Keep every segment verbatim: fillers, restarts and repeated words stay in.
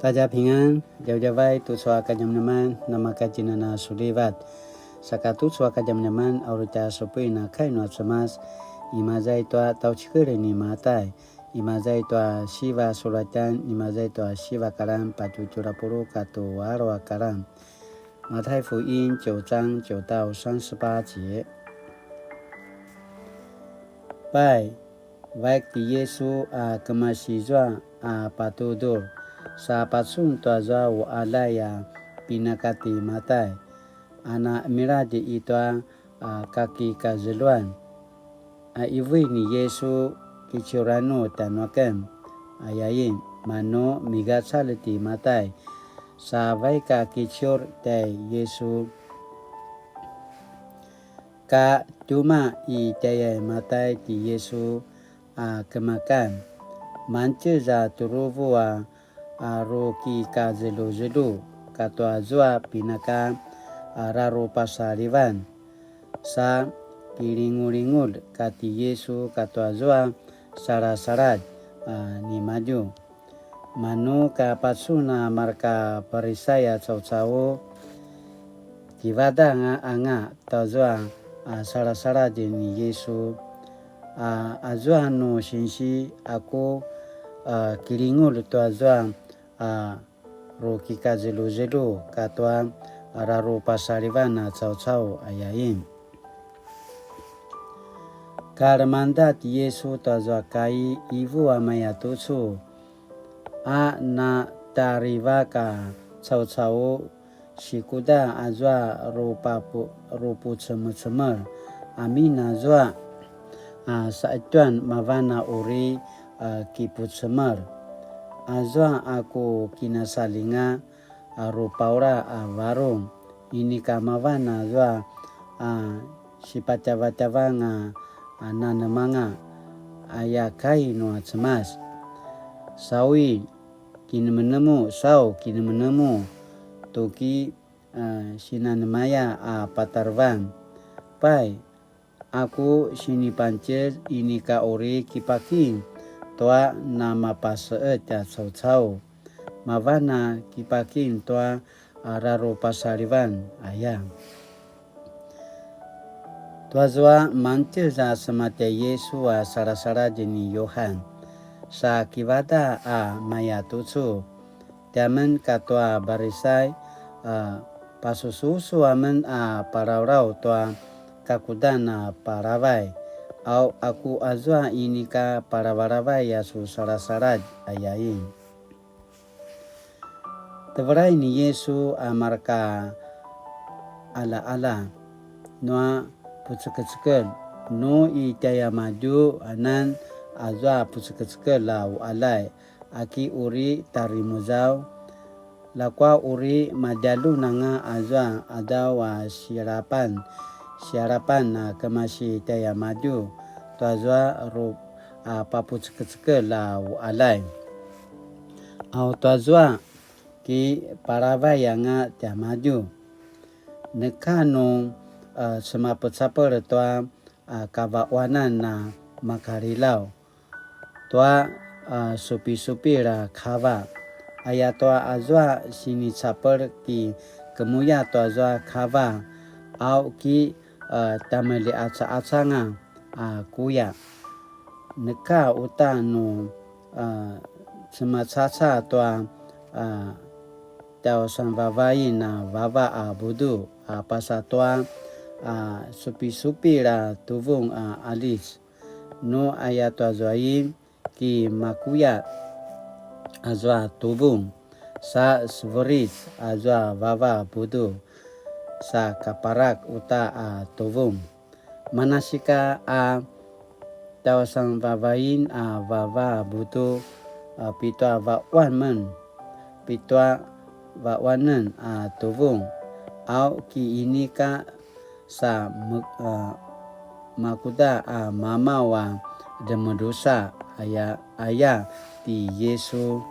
大家平安, djavadjavay tucu a kadjamadjaman, namakatjinana sulivat. Saka tucu a kadjamadjaman, a uri tja supuin a kai nua Cemas, imaza i tua tjaucikel ni Matai, imaza i tua siva sulatjan, imaza i tua siva karan, patje tjelu a puluq katua alu a karan. 馬太福音九章九到三十八節。 Pai, vaik ti Yisu a kemasi zua a patudur, sa pacun tua zua uqaljay a pinaka ti Matai, a na qemiladj i tua a kakikazeluan. A qivu ni Yisu, kiciuranu tjanuaken, ayain, manu migacalj ti Matai, sa vaik a kiciur tjai Yisu. Ka tjumaq i tjayai Matai ti Yisu a kemakan, mangtjez a tjuruvu a, a rukikazeluzelu katua zua pinaka a rarupasalivan, sa kilingulingulj kati Yisu katua zua salasaladj a nimadju. Manu ka pacun a marka Parisai a caucau, kivadaq anga tazua a salasaladj ni Yisu, a, azua nu sinsi aku, a, kilingulj tua zua a rukikazeluzelu katua a rarupasalivan a caucau, ayain. Ka lemangeda ti Yisu tua zua kai qivu a maya tucu, a na tjarivak a caucau, sikuda azua rupapu-, rupucemecemel, amin azua a saqetjuan mavan a uri a kipucemel. Azua a ku kinasalinga a rupaula a varung, inika mavan azua a sipatjavatjavanga a nanemanga, aya kai nua Cemas. Sawi kinemenemu, sau kinemenemu, tuki a sinanemaya a patarevan. Pai, aku sinipangtjez inika uri kipakim tua namapaseqetj a caucau, mavan a kipakim tua a rarupasalivan, aya. Tuazua mangtjez a sema tjai Yisu a salasaladj ni Yuhan, sa kivadaq a maya tucu, tiamen katua Parisai, a, pasususu amen a palawlaw tua kakudan a palavay, au aku azua inika palavalavay a su salasaladj, ayain. Tevelay ni Yisu a marka qaljaqalja nua pucekecekelj, nu i tjaiamadju anan azua pucekecekelj a uqaljay, aki uri tjarimuzaw, ljakua uri madjaljun anga azua qadaw a sialapan, sialapan a kemasi tjaiamadju, tuazua ru-, a papucekecekelj a uqaljay. Au tuazua kipalavay anga tiamadju. Neka nu, a, semapecapel tua, a, kavaquanan a makalilaw tua, a, supisupil a kava. Ayatua azua sinicapel ki kemuya tuazua kava, au ki, a, tameliqacaqacanga a kuya. Neka uta nu, a, cemacaca tua, a, tjausanvavain a vava a budu, a pasa tua, a, supisupil a tuvung a qalic. Nu aya tuazuain, ki makuya azua tuvung, sa severic azua vava budu, sa kaparak uta a tuvung. Manasika a tjausanvavain a vava budu, a pitua vaquan men, pitua vaquanen a tuvung, au ki inika sa me-, a, makuda a mamaw a demedrusa aya, aya ti Yisu.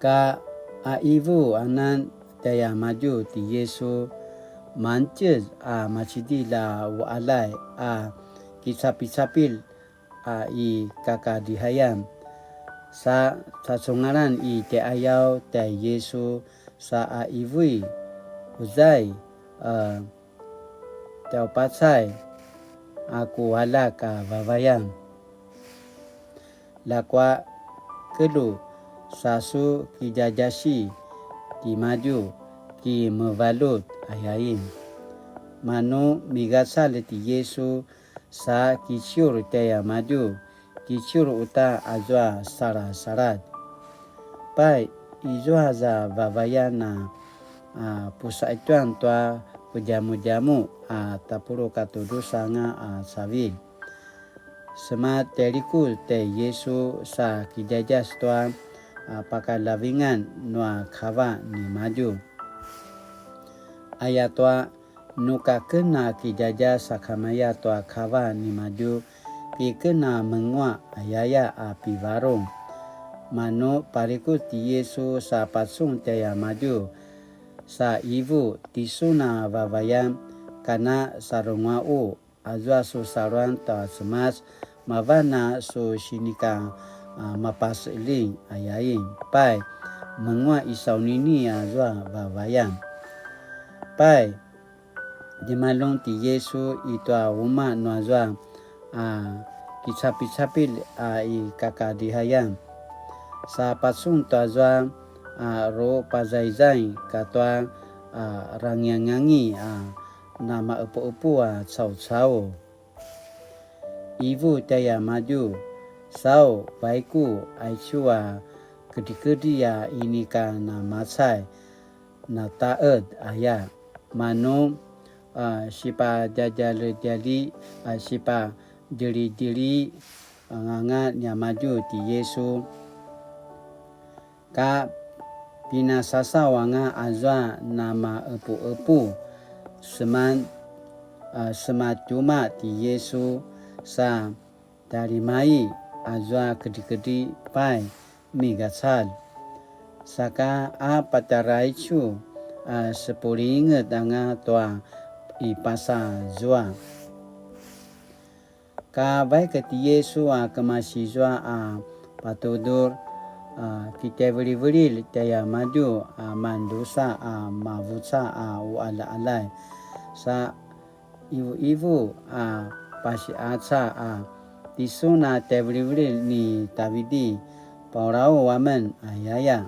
Ka a ivu anan tjaiamadju ti Yisu, mangtjez a macidilj a uqaljay a kicapicapil a i kakadihayan, Sa cacungalan i tjaiqayaw tjai Yisu sa a ivui, uzai, a, tjaupacay, a ku aljak a vavayan. Ljakua, kelju, sa su kidjadjasi timadju, ki mevaljut, ayain. Manu migacalj ti Yisu, sa kiciur tjaiamadju, kiciur uta azua salasaladj. Pai, izua za vavayan a, a, pusaituan tua pudjamudjamu a tapuluq katu drusa anga a cavilj. Sema tjailikuz tjai Yisu sa kidjadjas tua, a, pakalavingan nua kava nimadju. Ayatua, nu ka ken a kidjadjas sakamaya tua kava nimadju, ki ken a menguaq ayaya a pivarung. Manu palikuz ti Yisu sa pacun tjaiamadju, sa ivu, tisun a vavayan, kana sarunguaqu, azua su saluan tua Cemas, mavan a su sinika, a, mapaseling, ayain. Pai, menguaq i saunini azua vavayan. Pai, djemaljun ti Yisu i tua umaq nuazua, a, kicapicapilj, a, i kakadihayan. Sa pacun tuazua, a, rupazaizai katua, a, rangiangangi, a, namaqepuqepu a caucau. Ivu tjaiamadju, sau, vaiku, aicu a kedrikedri a inika namacai, nataqed aya. Manu, a, sipadjadjaledjali, a, sipadjelidjeli, a, anga niamadju ti Yisu. Ka pinasasaw anga azua namaqepuqepu, seman, a, sema tjumaq ti Yisu sa tjalimai azua kedrikedri pai migacalj. Saka a patjara aicu, a, sepulinget anga tua i pasazua. Ka vaik ti Yisu a kemasi zua a patudur, a, kitjaivilivililj tjaiamadju a mandrusa a mavuca a uqaljaqaljay. Sa ivuivu a pasiqaca a, tisun a tjaivilivililj ni Tavidi, paurau amen, ayaya.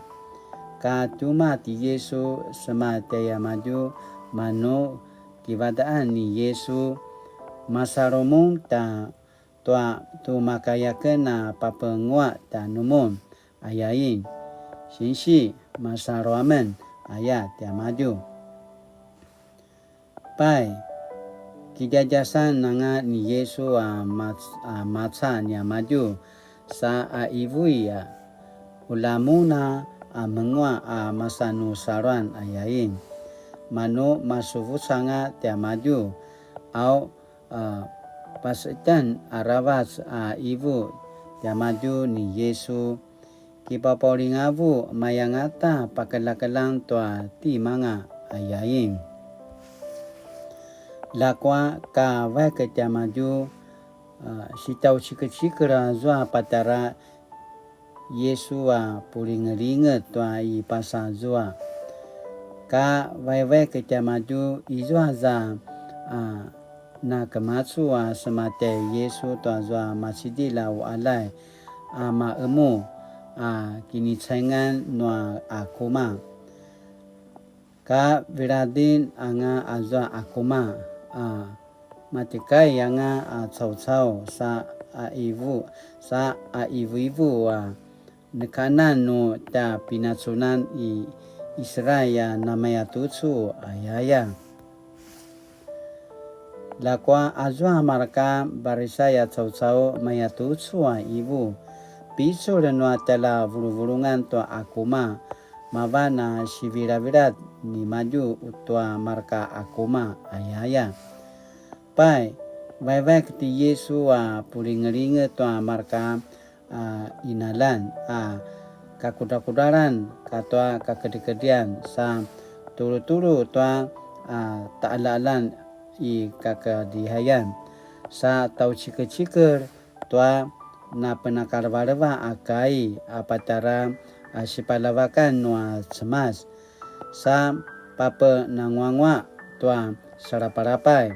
Ka tjumaq ti Yisu sema tjaiamadju, manu kivadaqan ni Yisu, masalu mun ta tua tu makaya aken a papenguaq tjanumun, ayain. Sinsi, masalu amen, aya tiamadju. Pai, kidjadjasan anga ni Yisu a mac-, a maca niamadju, sa a ivui a, ula mun a menguaq a masa nu saluan, ayain. Manu masuvuc anga tiamadju, au, a, pasetan aravac a ivu tiamadju ni Yisu, kipapaulingavu mayangata pakeljakeljang tua timanga, ayain. Ljakua ka vaik tiamadju, a, sitjaucikecikel azua patjara Yisu a pulingelinget tua i pasazua. Ka vaivaik tiamadju izua za, a, na kemacu a sema tjai Yisu tuazua macidilj a uqaljay a maemu a kinicaingan nua akuma. Ka viladin anga azua akuma, a, matikai anga a caucau sa a ivu, sa a ivuivu a nekanan nu tja pinacunan i Israel a namayatucu, ayaya. Ljakua azua mareka Parisai a caucau mayatucu a ivu, picul nua tjalavuluvulungan tua akuma, mavan a sivilavilad nimadju tua mareka akuma, ayaya. Pai, vaivaik ti Yisu a pulingelinget tua mareka a, qinaljan a kakudrakudralan katua kakedrikedrian sa tulutulu tua, a, taqaljaqaljan i kakadihayan sa tjaucikecikel tua napenakalevaleva a kai a patjara a sipaljavakan nua Cemas, sa papenanguanguaq tua salapalapay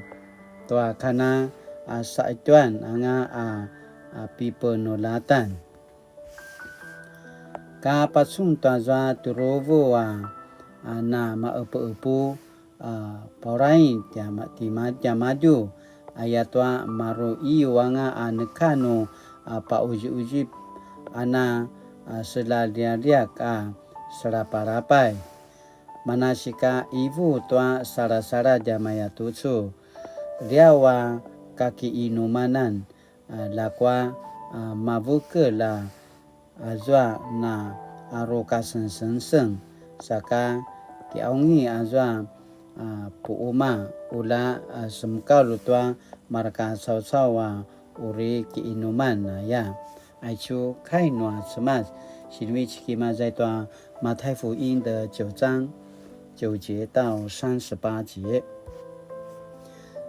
tua kana a saqetjuan anga a, a pipenuljatan. Ka pacun tuazua tjuruvu a, a namaqepuqepu a paurain tiama-, tima-, tiamadju, ayatua maru iyu anga a neka nu a pauziuzip a na, a selalialiak a selapalapay. Manasika ivu tua salasaladj a mayatucu, liaw a kakiinumanan, a, ljakua, a, mavekel a, azua na arukasengsengseng, saka kiaungi azua, a, puuma, ula, a, semekaul tua mareka caucau a uri kiinuman aya. Aicu kai nua Cemas, sinivecik imaza i tua 馬太福音的九章九節到三十八節。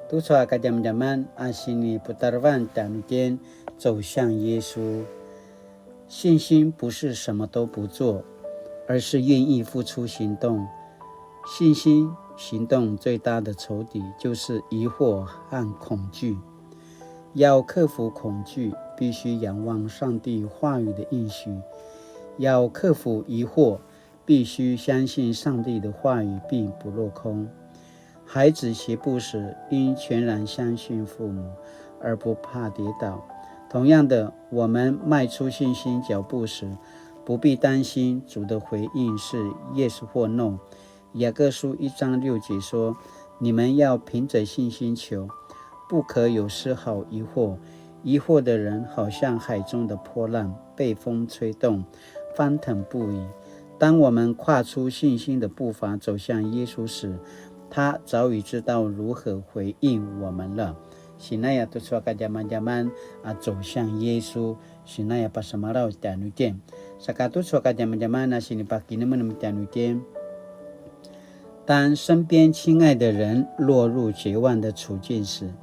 Tucu a kadjamadjaman a siniputarevan tjanuitjen 走向耶稣。信心不是什么都不做，而是愿意付出行动。信心行动最大的仇敌就是疑惑和恐惧。要克服恐惧，必须仰望上帝话语的应许。要克服疑惑，必须相信上帝的话语并不落空。孩子学步时，应全然相信父母，而不怕跌倒。同样的，我们迈出信心脚步时，不必担心主的回应是 yes 或 no。雅各书一章六节说：“你们要凭着信心求，不可有丝毫疑惑。疑惑的人好像海中的波浪，被风吹动，翻腾不已。”当我们跨出信心的步伐走向耶稣时，他早已知道如何回应我们了。Sinaya tucu a kadjamadjaman a 走向耶稣, sinaya pasemalaw tjanuitjen. Saka tucu a kadjamadjaman a sinipakinemenem tjanuitjen. 当身边亲爱的人落入绝望的处境时，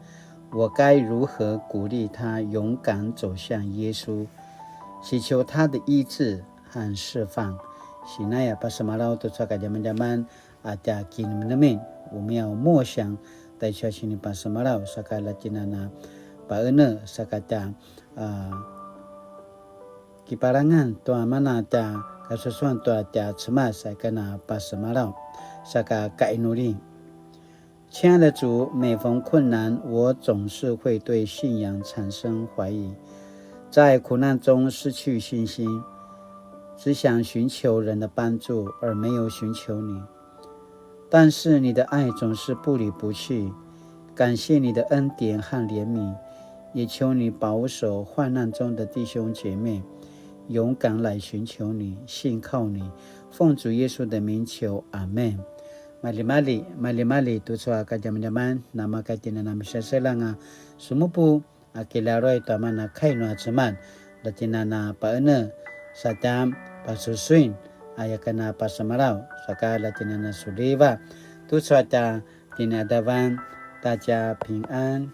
我该如何鼓励他勇敢走向耶稣，祈求他的医治和释放？Sinaya pasemalaw tucu a kadjamadjaman a tja kinemenemen, 我们要默想 taicu a sinipasemalaw, saka la tjinana paene, saka tja, a, kiparangan tua mana tja kasusuan tua tja Cemas, saka na pasemalaw, saka kainuli. 亲爱的主，每逢困难，我总是会对信仰产生怀疑。在苦难中失去信心，只想寻求人的帮助，而没有寻求你。但是你的爱总是不离不弃，感谢你的恩典和怜悯，也求你保守患难中的弟兄姐妹，勇敢来寻求你，信靠你。奉主耶稣的名求，阿们。Maljimalji, maljimalji tucu a kadjamadjaman, namaka tjinana miseselang a sumupu a kilaruay tua mana kai nua Cemas, la tjinana paene, satja pasusuin, aya kana pasemalaw, saka la tjinana suliva, tucu a tja tjinadavan, ta tja pingan.